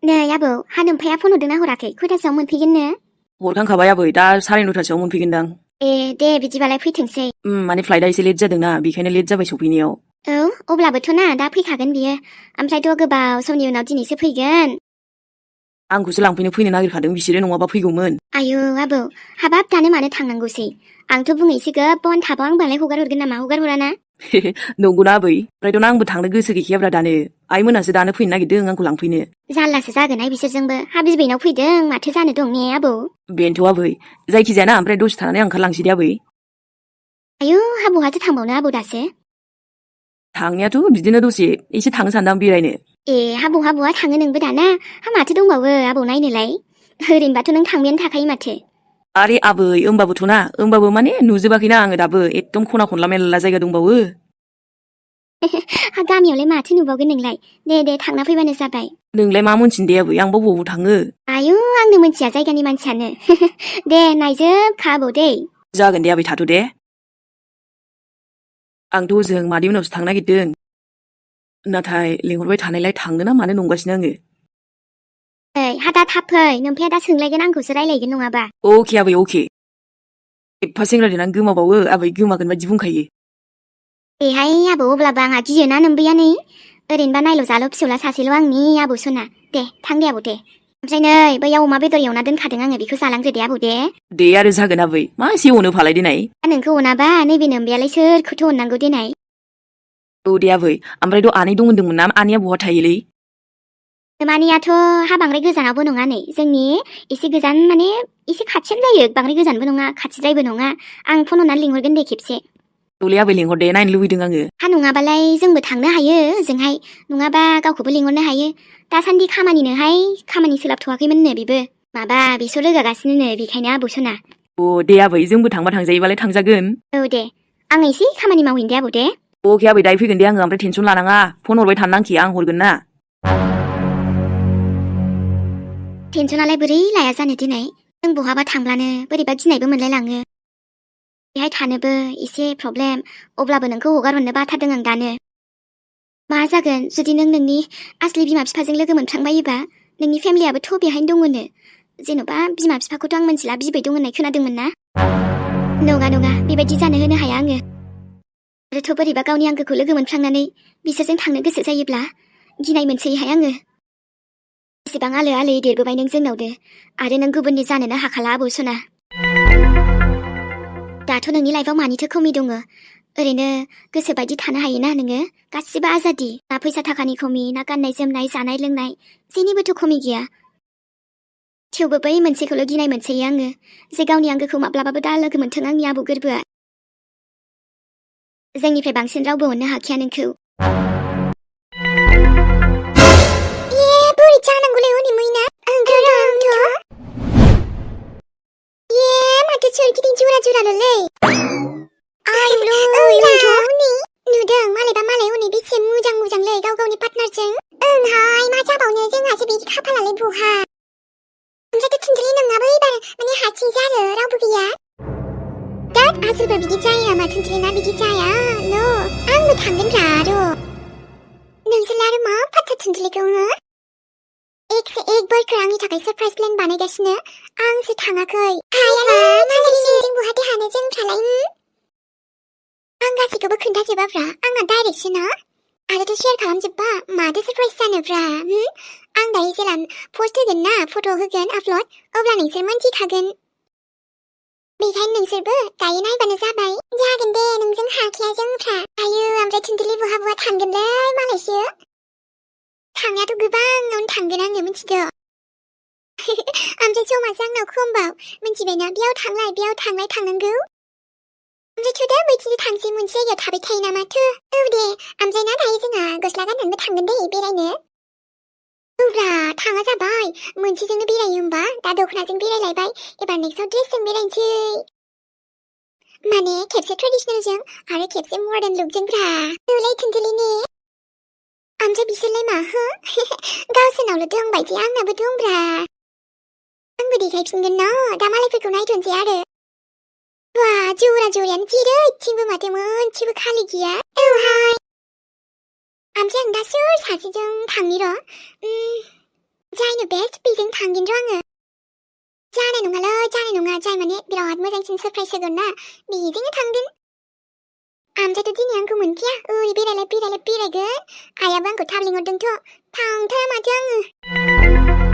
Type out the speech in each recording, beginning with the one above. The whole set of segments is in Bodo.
नै आबौ हा नोमफाया फन हरदोंना हराखै खयथासोआव मोनफैगोननो? हरखांखाबाय आबै दा 9:30 मोनफैगोनदां। ए दे बिदिबालाय फैथोंसै। माने फ्लाइटआ एसे लेट जादोंना बेखायनो लेट जाबाय सफैनायाव। औ अब्लाबोथ' ना दा फैखागोन बियो ओमफ्रायथ' गोबाव समनि उनाव दिनैसो फैगोन। आंखौसो लांफैनो फैनो नागिरखादों बिसोरो नङाबा फैगौमोन। आयौ आबौ हाबाब दानो मानो थांनांगौसै आंथ' बुङैसो गोबाव थाबाव आंबालाय हगार हरगोन नामा हगार हराना? नंगौना आबै ओमफ्रायथ' आंबो थांनो गोसो गैखायाब्रा दानो आइमोनासो दानो फैनो नागिरदों आंखौ लांफैनो। जारलासो जागोनहाय बिसोरजोंबो हा बिबैनाव फैदों माथो जानो दं ने आबौ? बेनोथ' आबै जायखिजायाना ओमफ्राय दसे थानानै आं ओंखारलांसै दे आबै। आयौ हा बहाथो थांबावनो आबौ दासो? थांनायाथ' बिदिनो दसे एसे थांनो सानदां बेरायनो। ए हा बहा थाङो नोंबो दाना हा माथो दंबावो आबौ नायनोलाय ओरैनोबाथ' नों थांबायानो थाखायो माथो। आरे आबै होमबाबो माने नुजोबाखैना आङो दाबो एकदम खना खनला मेरला जायगा दंबावो। हा गामियावलाय माथो नुबावगोन नोंलाय दे थांना फैबानो जाबाय। नोंलाय मा मोनथिनो दे आबै आंबा बबाव थाङो। आयौ आंनो मोनथिया जायगानि मानसियानो दे नायजोबखा आबौ दे। जागोन दे आबै थाथ' दे। आंथ' ओजों मादै मोनावसो थांनो नागिरदों नाथाय लिंहरबाय थानायलाय थांनो ना मानो नंगासिनो आङो। हा दा थाब फै नोमफाया दा सोंलायगोन आंखौसो रायलायगोन नङाबा। अके आबै अके। एफा सेंग्रा देरनानै गोमाबावो आबै गोमागोन बायदि बुंखायो। एहाय आबौ अब्लाबो आंहा गियोना नोमबैया नै ओरैनोबा नायल' जाल' फिसौला सासेल' आंनि आबौ सना दे थां दे आबौ दे। ओमफ्राय नै बैयाव अमा बेदर एवना दोनखादों आङो बेखौ जालांदो दे आबौ दे। दे आरो जागोन आबै मा एसे अनो फालाय देनाय। नोंखौ अनाबा नैबे नोमबायालाय सोरखौथो अननांगौ देनाय। औ दे आबै ओमफ्रायथ' आनै दं होनदोंमोन ना आनैया बहा थायोलै? मानियाथ' हा बांद्राय गोजानावबो नङा नै जोंनि एसे गोजान माने एसे खाथियानो जायो बांद्राय गोजानबो नङा खाथिद्रायबो नङा आं फन हरनानै लिंहरगोन दे खेबसे। औलै आबै लिंहर दे नायनो लुबैदों आङो। हा नङाबालाय जोंबो थांनो हायो ओजोंहाय नङाबा गावखौबो लिंहरनो हायो दासान्दि खामानि सोलाबथ'वाखैमोननो बेबो माबा बेसर रोगागासिनो बेखायनो आबौ सना। अ दे आबै जोंबो थांबा थांजायोबालाय थांजागोन। औ दे आं एसे खामानि मावहैनो दे आबौ दे। अके आबै दायो फैगोन दे आङो ओमफ्राय टेनसन लानाङा फन हरबाय थानो नांखाया आं हरगोन ना। टेनसनालाय बोरै लाया जानो दिनै जों बहाबा थांब्लानो बोरैबा गिनायबो मोनलाय लाङो। बेहाय थानोबो एसे प्रब्लेम अब्लाबो नोंखौ हगार हरनो बाथारदों आं दानो। मा जागोन जुदि नों नोंनि आसलि बिमा बिफाजों लोगो मोनफ्लांबायोबा नोंनि फेमिलियाबोथ' बेहायनो दङनो जेन'बा बिमा बिफाखौथ' आं मोनथिला बिबै दं होननाय खोनादोंमोन ना। नङा बेबायदि जानो होनो हाया आङो आरोथ' बोरैबा गावनि आंगोखौ लोगो मोनफ्लांनानै बिसोरजों थांनो गोसो जायोब्ला गिनाय मोनसैहाय आङो। बेसेबां आलो आलोयै देरबोबाय नों जोंनावदो आरो नों गुबुननि जानोनो हाखाला आबौ सना। दाथ' नोंनि लाइफआव मानिथो खमि दङ ओरैनो गोसोबायदि थानो हायोना नोङो गासिबो आजादि ना फैसा थाखानि खमि ना गाननाय जोमनाय जानाय लोंनाय जेनिबोथ' खमि गैया। थेवबो बै मोनसेखौल' गिनाय मोनसैयो आङो जे गावनि आंगोखौ माब्लाबाबो दा लोगो मोनथों आंनि आबौ गोरबोआ। जोंनिफ्राय बांसिन रावबो अननो हाखाया नोंखौ। जानांगौलै हनै मैना ओंखारथ'। माथो सोरगिदिं जरा नुदों मालायबा मालाय हनै बेसे मोजांलै गाव गावनि पार्टनारजों। ओंहाय मा जाबावनो जोंहासो बिदि खाफालालाय बहा। ओमफ्रायथ' थुनथुलि नोंनाबो एबार माने हारसिंसो आरो रावबो गैया। दाद आसोलबा बिदि जाया नामा थुनथुलिना बिदि जाया आंबो थांगोन र' नोंसोरलाय आरो मा फात्ता थुनथुलिखौ हो? एक से एक बारखौ आंनि थाखाय सरप्राइज प्लेन बानायगासिनो आंसो थाङाखै। जों बहाथो हानो जोंफ्रालाय आं गासैखौबो खोन्थाजोबाब्रा आंना डाइरेक्टसो ना आरोथ' शेयार खालामजोब्बा माथो सरप्राइज जानोब्रा आं दायो जेला पस्ट होगोन ना फट' होगोन आपल'ड अब्ला नोंसोर मोनथिखागोन। बेखायनो नोंसोरबो दायो नायबानो जाबाय। जागोन दे नोंजों हाखाया जोंफ्रा। आयो ओमफ्राय थुनथुलि बहा थांगोनलै मालायसो। थांनायाथ' गोबाङावनो थांगोन आङो मिथिदो। ओमफ्राय समासो आंनाव खमबाव मिथिबायना बेयाव थांलाय थांनांगौ। ओमफ्रायथ' दा बैथिंनो थांसै मोनसे जायगायाव थाबाय थायो ना माथो। औ दे ओमफ्राय ना दायो जोंहा गस्ला गाननानैबो थांगोन दे बेरायनो। औब्रा थाङा जाबाय मोनसेजोंनो बेरायो होमबा दा दख'नाजों बेरायलायबाय एबार नेक्स्टआव ड्रेसजों बेरायनोसै। माने खेबसे ट्रेडिसनेलजों आरो खेबसे मडार्न लुकजों ब्रा। नुलाय थुनथुलिनि ओमफ्राय बिसोरलाय मा हो गावसोरनावल' दं बायदि आंनाबो दंब्रा। आंबो देखायफिनगोन ना दा मालायफोरखौ नायथ'नोसै आरो। बा जरायानो जेरैथिंबो माथो मोनसेबो खालि गैया। औहाय ओमफ्राय आं दा सोर सासेजों थांनि र' जायनो बेस्ट बेजों थांगोन र' आङो जानाय नङालै जानाय नङा जाय माने बिराद मोजांसिन सरप्राइज होगोन ना बेजोंनो थांगोन ओमफ्रायथ' दिनै आंखौ मोनखाया ओरै बेरायगोन आइयाबो आंखौ थाब लिंहरदोंथ' थांथारा माथो आङो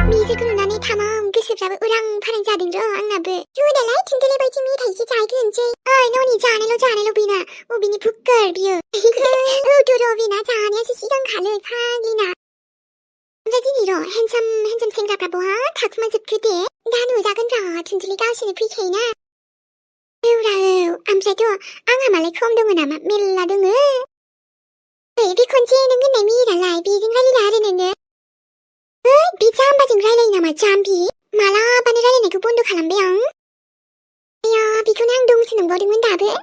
बिसोरखौ नुनानै थामाम गोसोफ्राबो उरां फारां जादों र' आंनाबो दालाय थिंथेले बायदि मेथाइसो जाहैग्रोनोसै ओइ न'नि जानायल' बेना अबेनि फुक्कार बियो र' बेना जानायासो सिगांखालै फाग्लिना ओमफ्राय दिनै र' हेन्डसाम सेंग्राफ्रा बहा थाखुमाजोबखो दे दा नुजागोन र' थिंथेले गावसोरनो फैखायोना ओमफ्रायथ' आंहा मालाय खम दङ नामा मेरला दङ बे खनसे नों होननाय मिरालाय बेजों रायलायला आरो नोङो बे जाम्बाजों रायलायो नामा जाम्बि मालाबानो रायलायनायखौ बन्द' खालामबाय आं आया बेखौनो आं दंसो नंबावदोंमोन दाबो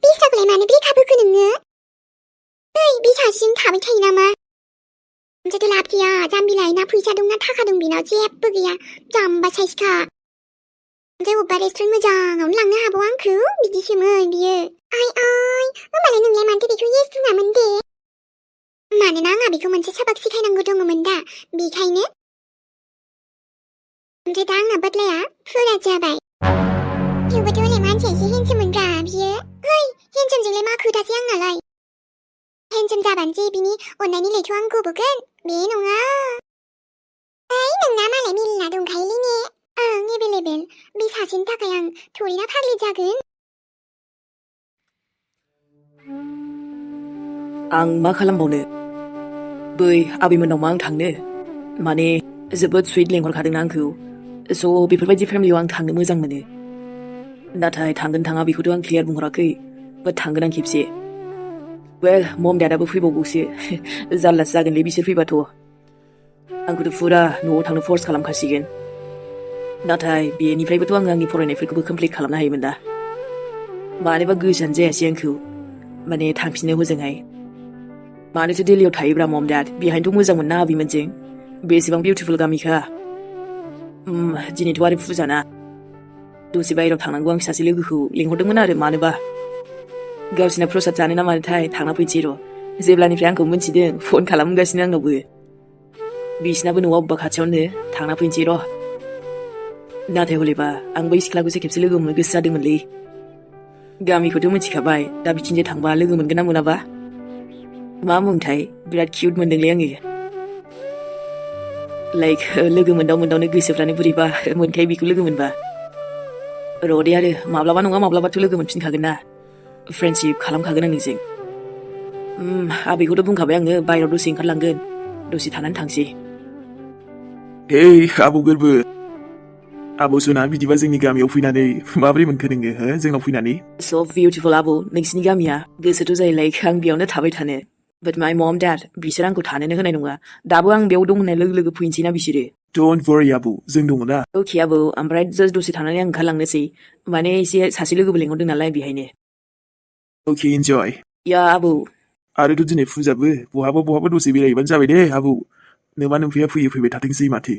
बेस्राखौलाय मानो ब्रेकआप होखो नोङो बे सासेजों थाबाय थायो नामा ओमफ्रायथ' लाब गैया जाम्बिलाय ना फैसा दं ना थाखा दं बेनाव जेबो गैया जाम्बा साइसखा ओमफ्राय अबेबा रेस्टुरेन्ट मोजाङावनो लांनो हागौ आंखौ बिदिसोमोन बियो होमबालाय नोंलाय मानोथो बेखौ येस बुङामोन दे मानोना आंहा बेखौ मोनसे साबाक सिखायनांगौ दङमोन दा बेखायनो ओमफ्राय दा आंना बदलाया फुरा जाबाय थेवबोथ' हले मानसिया एसे हेन्डसोममोनब्रा बियो हेन्डसोमजोंलाय मा खोथासै आंनालाय हेन्डसोम जाबानो जे बिनि अननायनि लैथोआव आं गबोगोन बे नङा नोंना मालाय मेरला दंखायोलै ने आं एभेलेबेल बे सासेनि थाखाय आं थोरैना फाग्लि जागोन आं मा खालामबावनो बै आबैमोननाव आं थांनो माने जोबोद सुइट लेंहरखादोंना आंखौ स' बेफोरबायदि फेमिलियाव आं थांनो मोजां मोनो नाथाय थांगोन थाङा बेखौथ' आं क्लियार बुंहराखै बाट थांगोन आं खेबसे वेल मम डेडाबो फैबावगौसो जारलासो जागोनलै बिसोर फैबाथ' आंखौथ' फुरा न'आव थांनो फर्स खालामखासिगोन नाथाय बेनिफ्रायबोथ' आङो आंनि फरायनायफोरखौबो कमप्लिट खालामनो हायोमोन दा मानोबा गोसोआनो जायासै आंखौ माने थांफिननो हजोंहाय मानोथो दिल्लीयाव थायोब्रा मम डेड बेहायनोथ' मोजां मोनना आबैमोनजों बेसेबां बिउटिफुल गामिखा दिनैथ' आरो फुजाना दसे बायहेरायाव थांनांगौ आं सासे लोगोखौ लिंहरदोंमोन आरो मानोबा गावसिना प्रसाद जानो ना मानोथाय थांना फैनोसै र' जेब्लानिफ्राय आंखौ मिन्थिदों फन खालामगासिनो आंनावबो बिसिनाबो न'आ अबेबा खाथियावनो थांना फैनोसै र' नाथाय हलेबा आं बै सिख्लाखौसो खेबसे लोगो मोननो गोसो जादोंमोनलै गामिखौथ' मिथिखाबाय दा बिथिंजाय थांबा लोगो मोनगोन ना मोनाबा मा मुंथाय बिराद किउट मोनदोंलै आङो लाइक लोगो मोनदावनो गोसोफ्रानो बोरैबा मोनखायो बेखौ लोगो मोनबा र' दे आरो माब्लाबा नङा माब्लाबाथ' लोगो मोनफिनखागोन ना फ्रेन्डशिप खालामखागोन आं नोंजों आबैखौथ' बुंखाबाय आङो बायहेरायाव दसे ओंखारलांगोन दसे थानानै थांसै आबौ गोरबो आबौ सना बिदिबा जोंनि गामियाव फैनानै माबोरै मोनखो नोङो जोंनाव फैनानै स' बिउटिफुल आबौ नोंसिनि गामिया गोसोथ' जायो लाइक आं बेयावनो थाबाय थानो बाट माइ मम डेड बिसोर आंखौ थानोनो होनाय नङा दाबो आं बेयाव दं होननाय लोगो लोगो फैनोसै ना बिसोरो डोन्ट वरी आबौ जों दङ ना अके आबौ ओमफ्राय जास्ट दसे थानानै आं ओंखारलांनोसै माने एसे सासे लोगोबो लेंहरदों नालाय बेहायनो अके इन्जय या आबौ आरोथ' दिनै फुजाबो बहाबा दसे बेरायहैबानो जाबाय दे आबौ नोमा नोमफाया फैबाय थाथोंसै माथो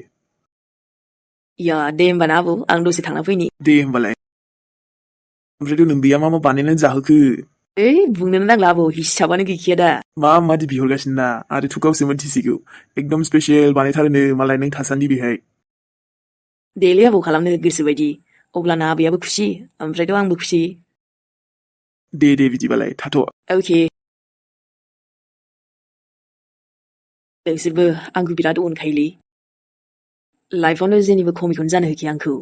या दे होमबा ना आबौ आं दसे थांना फैनि दे होमबालाय ओमफ्रायथ' नोमबैया मा बानायनानै जाहोखो बुंनोनो नांला आबौ हिसाबानो गैखाया दा मादि बिहरगासिनो ना आरोथ' गावसो मोनथिसिगौ एकदम स्पेसियेल बानायथारोनो मालाय नों थासान्दि बेहाय देलै आबौ खालामनो गोसोबायदि अब्लाना आबैयाबो खुसि ओमफ्रायथ' आंबो खुसि दे बिदिबालाय थाथ' अके नोंसोरबो आंखौ बिराद अनखायोलै लाइफआवनो जेनिबो खमिखौनो जानो होखाया आंखौ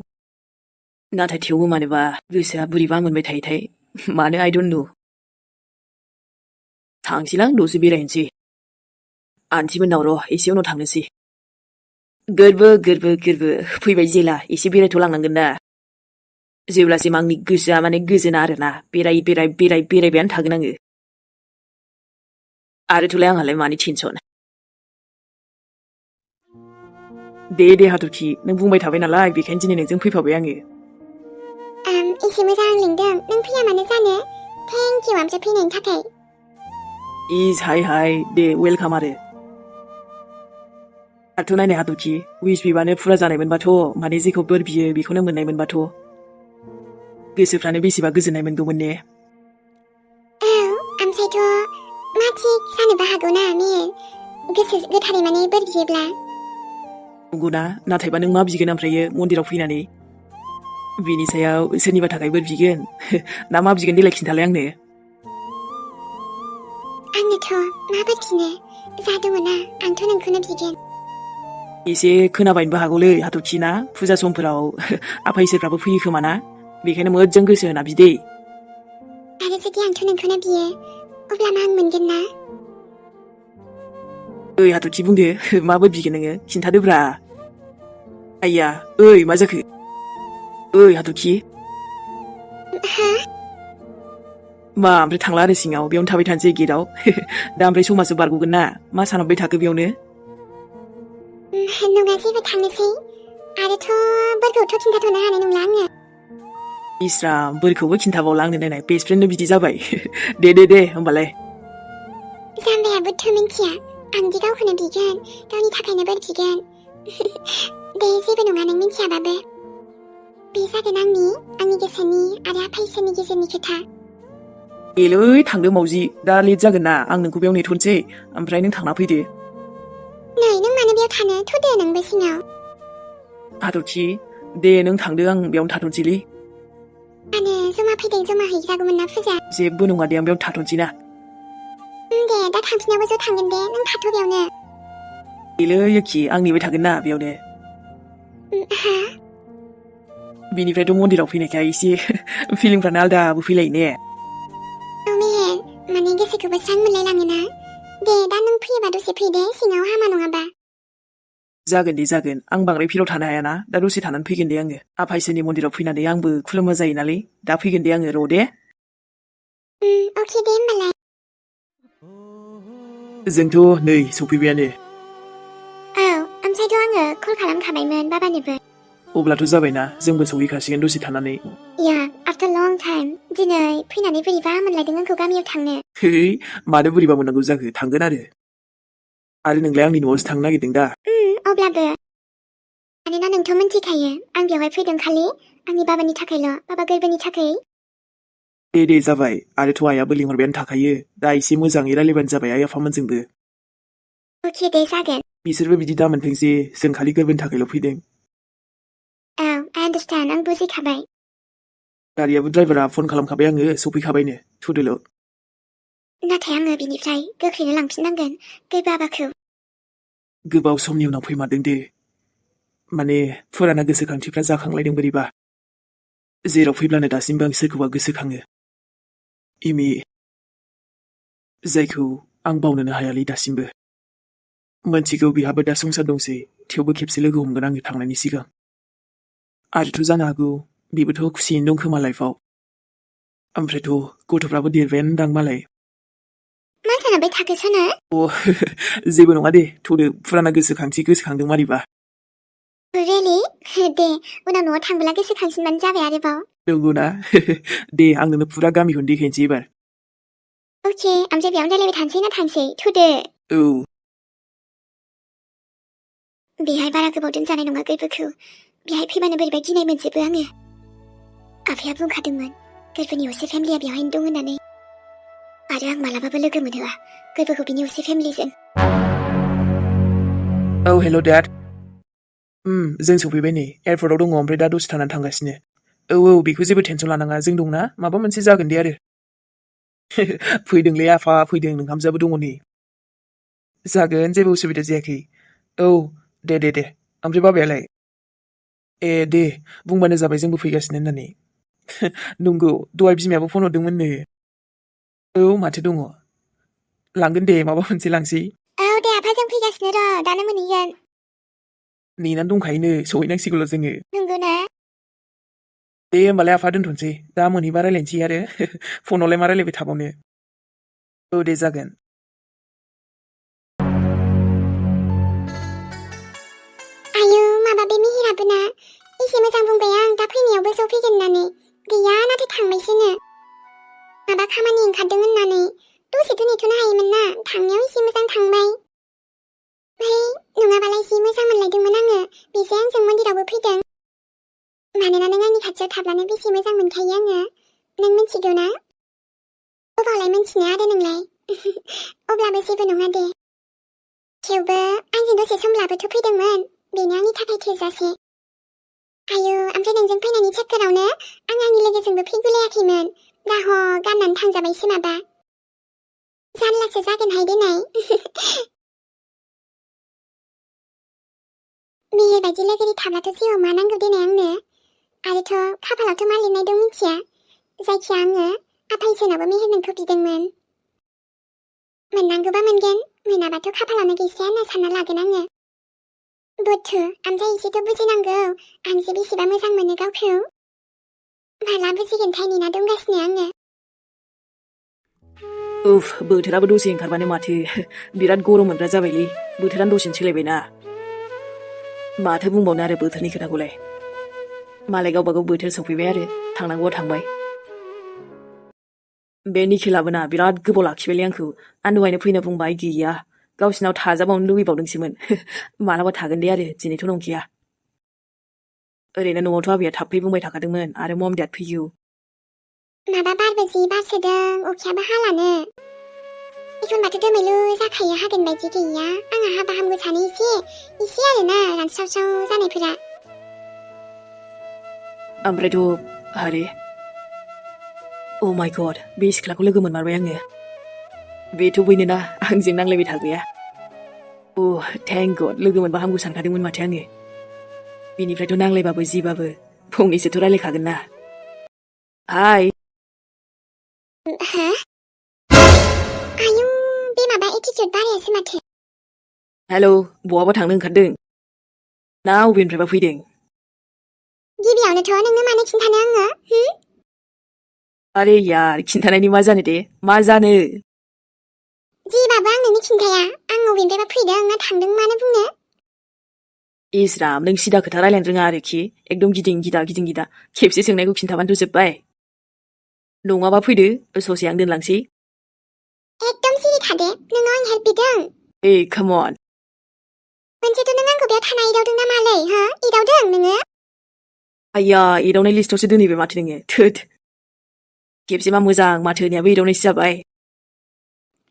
नाथाय थेवबो मानोबा गोसोआ बोरैबा मोनबाय थायोथाय मानो आइ डन्ट नो थांसैलां दसे बेरायनोसै आन्टिमोननाव र' एसे उनाव थांनोसै गोरबो फैबाय जेला एसे बेरायथ'लांनांगोन दा जेब्लासिम आंनि गोसोआ माने गोजोना आरोना बेरायबायानो थागोन आङो आरोथ'लाय आंहालाय मानि टेनसन दे हाथरखि नों बुंबाय थाबाय नालाय बेखायनो दिनै नोंजों फैफाबाय आङो एसे मोजां लिंदों नों फैया मानो जानो थेंक इउ ओमफ्राय फैनायनि थाखाय इज हाय दे वेलकाम आरो दाथ' नायनाय हाथरखि उइस बिबानो फुरा जानायमोनबाथ' माने जेखौ बोर बियो बेखौनो मोननाय मोनबाथ' गोसोफ्रानो बेसेबा गोजोननाय मोनगौमोन ने ओमफ्रायथ' मा थिग जानोबो हागौ ना मेल गोसो गोथारै माने बोर बियोब्ला नंगौना नाथायबा नों मा बिगोन ओमफ्रायो मन्दिराव फैनानै बिनि सायाव सोरनिबा थाखाय बोर बिगोन ना मा बिगोन देलाय खिन्थालाय आंनो आंनोथ' मा बोर बिनो जा दङना आंथ' नोंखौनो बिगोन एसे खोनाबायनोबो हागौलै हाथरखि ना फुजा समफोराव आफा इसोरफ्राबो फैयो खोमा ना बेखायनो मोजां गोसो होना बिदे आरो जुदि आंथ' नोंखौनो बियो अब्ला मा आं मोनगोन ना ओइ हाथरखि बुंदो मा बोर बिगोन नोङो खिन्थादोब्रा आइया ओइ मा जाखो ओइ हाथरखि हा मा ओमफ्राय थांला आरो सिङाव बेयावनो थाबाय थानोसै गेटआव दा ओमफ्राय समासो बारग'गोन ना मा सानहाबबाय थाखो बेयावनो नङा जेबो थांनोसै आरोथ' बोरखौथ' खिन्थाथ'नो हानाय नंला आङो इस्राम बोरखौबो खिन्थाबावला आंनो नायनाय बेस्ट फ्रेन्डनो बिदि जाबाय दे होमबालाय जाम्बायाबोथ' मिन्थिया आंदि गावखौनो बिगोन गावनि थाखायनो बोर बिगोन दे जेबो नङा नों मिन्थियाबाबो बे जागोन आंनि गोसोनि आरो आफा इसोरनि गेजेरनि खोथा एलै थांदो मावजि दा लेट जागोन ना आं नोंखौ बेयाव नेथ'नोसै ओमफ्राय नों थांना फैदो नै नों मानो बेयाव थानो थ'दो नोंबो सिङाव हाथरखि दे नों थांदो आं बेयावनो थाथ'नोसैलै मानो जमा फैदों जमा हैजागौमोन ना फुजा जेबो नङा दे आं बेयावनो थाथ'नोसै ना दे दा थांफिनाबो ज' थांगोन दे नों थाथ' बेयावनो एलै योखि आं नेबाय थागोन ना बेयावनो हा बिनिफ्रायथ' मन्दिराव फैनायखाय एसे फिलिंफ्रानो आलदाबो फैलायो ने औ मेहेर माने गोसोखौबो स्रां मोनलायलाङोना दे दा नों फैयोबा दसे फैदे सिङाव हामा नङाबा जागोन दे जागोन आं बांद्राय फिराव थानो हायाना दा दसे थानानै फैगोन दे आङो आफा इसोरनि मन्दिराव फैनानै आंबो खुलुमबा जायो नालाय दा फैगोन दे आङो र' दे अके दे होमबालाय जोंथ' नै सफैबायानो औ ओमफ्रायथ' आङो कल खालामखाबायमोन बाबानोबो अब्लाथ' जाबायना जोंबो सहैखासिगोन दसे थानानै या आफ्टर लं टाइम दिनै फैनानै बोरैबा मोनलायदों आंखौ गामियाव थांनो है मानो बोरैबा मोननांगौ जाखो थांगोन आरो नोंलाय आंनि न'आवसो थांनो नागिरदों दा अब्लाबो मानोना नोंथ' मिन्थिखायो आं बेवहाय फैदों खालि आंनि बाबानि थाखायल' बाबा गोरबोनि थाखाय दे जाबाय आरोथ' आइयाबो लिंहरबायानो थाखायो दा एसे मोजाङै रायलायबानो जाबाय आइ आफामोनजोंबो अके दे जागोन बिसोरबो बिदि दा मोनथों जे जों खालि गोरबोनि थाखायल' फैदों औ आइ आन्दारस्टेन्ड आं बुजिखाबाय गारियाबो ड्राइभारा फन खालामखाबाय आङो सफैखाबायनो थुदोल' नाथाय आङो बिनिफ्राय गोख्रैनो लांफिननांगोन गोरबो बाबाखौ गोबाव समनि उनाव फैमारदों दे माने फुराना गोसोखांथिफ्रा जाखांलायदों बोरैबा जेराव फैब्लानो दासिमबो आं सोरखौबा गोसोखाङो इमि जायखौ आं बावनोनो हायालै दासिमबो मोनथिगौ बिहाबो दा संसार दंसै थेवबो खेबसे लोगो हमगोन आङो थांनायनि सिगां आरोथ' जानो हागौ बेबोथ' खुसियैनो दं खोमा लाइफआव ओमफ्रायथ' गथ'फ्राबो देरबायानो दां मालाय मा सानाबाय थाखो साना जेबो नङा दे थ'दो फुराना गोसोखांदों मारैबा रियेलि दे उनाव न'आव थांबोला गोसोखांसिनबानो जाबाय आरोबाव नंगौना दे आं नोंनो फुरा गामिखौनो देखायनोसै एबार अके ओमफ्राय बेयावनो रायलायबाय थानोसै ना थांसै थुदो औ बेहाय बारा गोबाव दोनजानाय नङा गोरबोखौ बेहाय फैबानो बोरैबा गिनाय मोनजोबो आङो आफाया बुंखादोंमोन गोरबोनि असे फेमिलिया बेवहायनो दं होननानै आरो आं मालाबाबो लोगो मोनहोआ गोरबोखौ बिनि असे फेमिलिजों औ हेल' डेड जों सफैबाय नै एयारपर्टआव दङ ओमफ्राय दा दसे थानानै थांगासिनो औ बेखौ जेबो टेनसन लानाङा जों दंना माबा मोनसे जागोन दे आरो फैदोंलै आफा फैदों नोंहामजोआबो दङ नै जागोन जेबो उसुबिदा जायाखै औ दे ओमफ्राय बाबायालाय ए दे बुंबानो जाबाय जोंबो फैगासिनो होननानै नंगौ दहाय बिमायाबो फन हरदोंमोननो औ माथो दङ लांगोन दे माबा मोनसे लांसै औ दे आफाजों फैगासिनो र' दानो मोनहैगोन नेनानै दंखायोनो सहैनांसिगौल' जोङो नंगौना दे होमबालाय आफा दोनथ'नोसै दा मोनहैबा रायलायनोसै आरो फनावलाय मा रायलायबाय थाबावनो औ दे जागोन आयौ माबा बे मेहेराबो ना एसे मोजां बुंबाय आं दा फैनायावबो ज' फैगोन होननानै गैया नाथाय थांबायसोनो माबा खामानि ओंखारदों होननानै दसेथ' नेथ'नो हायोमोन ना थांनायाव एसे मोजां थांबाय नङाबालाय जि मोजां मोनलायदोंमोन आङो बेजों आंजों मन्दिरावबो फैदों मानोना नों आंनि खाथियाव थाब्लानो बेसे मोजां मोनखायो आङो नों मिथिगौ ना अबावलाय मिथिनो आरो नोंलाय अब्लाबो जेबो नङा दे थेवबो आंजों दसे सम लाबोथ' फैदोंमोन बेनो आंनि थाखाय थोजासे आयु ओमफ्राय नोंजों फैनायनि चक्करावनो आं आंनि लोगोजोंबो फैगुलायाखैमोन दा ह गाननानै थांजाबायसो माबा जारलासो जागोनहाय दिनै मेहेरबायदि लोगोरि थाब्लाथ' जिउआव मा नांगौ दिनै आंनो आरोथ' खाफालावथ' मा लिरनाय दं मिथिया जायखिया आङो आफा इसोरनावबो मेहेर नोंखौ बिदोंमोन मोननांगौबा मोनगोन मोनाबाथ' खाफालावनो गैखाया होनना सानना लागोन आङो बुद्धु ओमफ्राय एसेथ' बुजिनांगौ आं जे बेसेबा मोजां मोनो गावखौ माला बुजिगोनथाय नेना दंगासिनो आङो उफ बोथोराबो दसे ओंखारबानो माथो बिराद गरम मोनग्रा जाबायलै बोथोरानो दसेनो सोलायबायना माथो बुंबावनो आरो बोथोरनि खोथाखौलाय मालाय गावबा गाव बोथोर सफैबाय आरो थांनांगौआ थांबाय बे निखिलाबो ना बिराद गोबाव लाखिबायलै आंखौ आं दहायनो फैनो बुंबाय गैया गावसिनाव थाजाबावनो लुबैबावदोंसोमोन मालाबा थागोन दे आरो दिनैथ' नंखाया ओरैनो न'आवथ' आबैया थाबफै बुंबाय थाखादोंमोन आरो मम डेड फैयो माबा बारबो जि बारसोदों अखायाबो हालानो एखनबाथ' दोमैलु जाखायो हागोन बायदि गैया आंहा हाबा हामगौ सानो एसे आरोना रानस्रावस्राव जानायफोरा ओमफ्रायथ' आरे अ माय गड बे सिख्लाखौ लोगो मोनमारबाय आङो बेथ' बैनोना आंजों नांलायबाय थाग्राया अ थेंक गड लोगो मोनबा हामगौ सानखादोंमोन माथो आङो बेनिफ्रायथ' नांलायबाबो जिबाबो फंनैसोथ' रायलायखागोन ना हाय हा आयु बे माबा एटिट्युड बारायासो माथो हेल' बहाबा थांनो ओंखारदों ना अबेनिफ्रायबा फैदों गिबियावनोथ' नोंनो मानो खिन्थानो आङो आरे यार खिन्थानायनि मा जानो दे मा जानो जिबाबो आं नोंनो खिन्थाया आं अबेनिफ्रायबा फैदों ना थांदों मानो बुंनो इस्राम नों सिदा खोथा रायलायनो रोङा आरोखि एकदम गिदिं गिदा खेबसे सोंनायखौ खिन्थाबानोथ' जोब्बाय नङाबा फैदो ससे आं दोनलांसै एकदम सिरि थादो नोंनाव आं हेल्प बिदों ए काम अन मोनसेथ' नों आंखौ बेयाव थाना एदावदों ना मालै हो एदावदों नोङो आइया एदावनाय लिस्टआवसो दोनहैबाय माथो नोङो थोद खेबसे मा मोजां माथो होनायाबो एदावनायसो जाबाय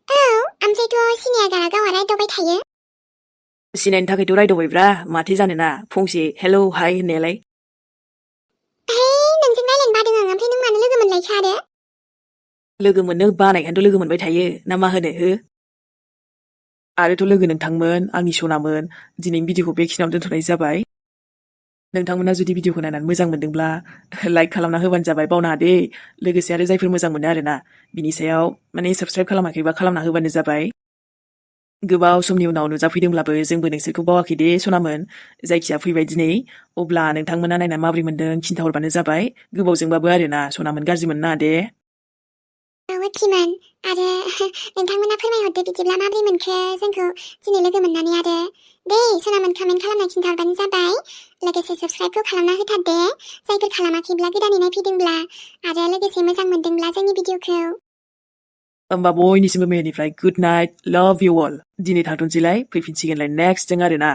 औ ओमफ्रायथ' सिनिया गारा गावा रायदावबाय थायो सिनायनो थाखायथ' रायदावबायब्रा माथो जानोना फंसे हेलौ हाय होननायालाय हे नोंजों रायलायनो बादों आं ओमफ्राय नों मानो लोगो मोनलायखो आरो लोगो मोननो बानायखायनोथ' लोगो मोनबाय थायो ना मा होनो हो आरोथ' लोगो नोंथांमोन आंनि सनामोन दिनैनि भिडिअखौ बेखिनियाव दोनथ'नाय जाबाय नोंथांमोना जुदि भिडिअखौ नायनानै मोजां मोनदोंब्ला लाइक खालामना होबानो जाबाय बावनाङा दे लोगोसे आरो जायफोर मोजां मोनो आरोना बिनि सायाव माने साबस्क्राइब खालामाखैबा खालामना होबानो जाबाय गोबाव समनि उनाव नुजाफैदोंब्लाबो जोंबो नोंसोरखौ बावाखै दे सनामोन जायखिया फैबाय दिनै अब्ला नोंथांमोना नायना माबोरै मोनदों खिन्थाहरबानो जाबाय गोबावजोंबाबो आरोना सनामोन गाज्रि मोननाङा दे अथिमोन आरो नोंथांमोना फोरमायहरदो बिदिब्ला माबोरै मोनखो जोंखौ दिनै लोगो मोननानै आरो दे सनामोन कमेन्ट खालामना खिन्थाहरबानो जाबाय लोगोसे साबस्क्राइबखौ खालामना होथार दे जायफोर खालामाखैब्ला गोदानै नायफैदोंब्ला आरो लोगोसे मोजां मोनदोंब्ला जोंनि भिडिअखौ होमबा बयनिसिमबो मेहेरनिफ्राय गुड नाइट लाभ इउ अल दिनै थाथ'नोसैलाय फैफिनसिगोनलाय नेक्स्टजों आरोना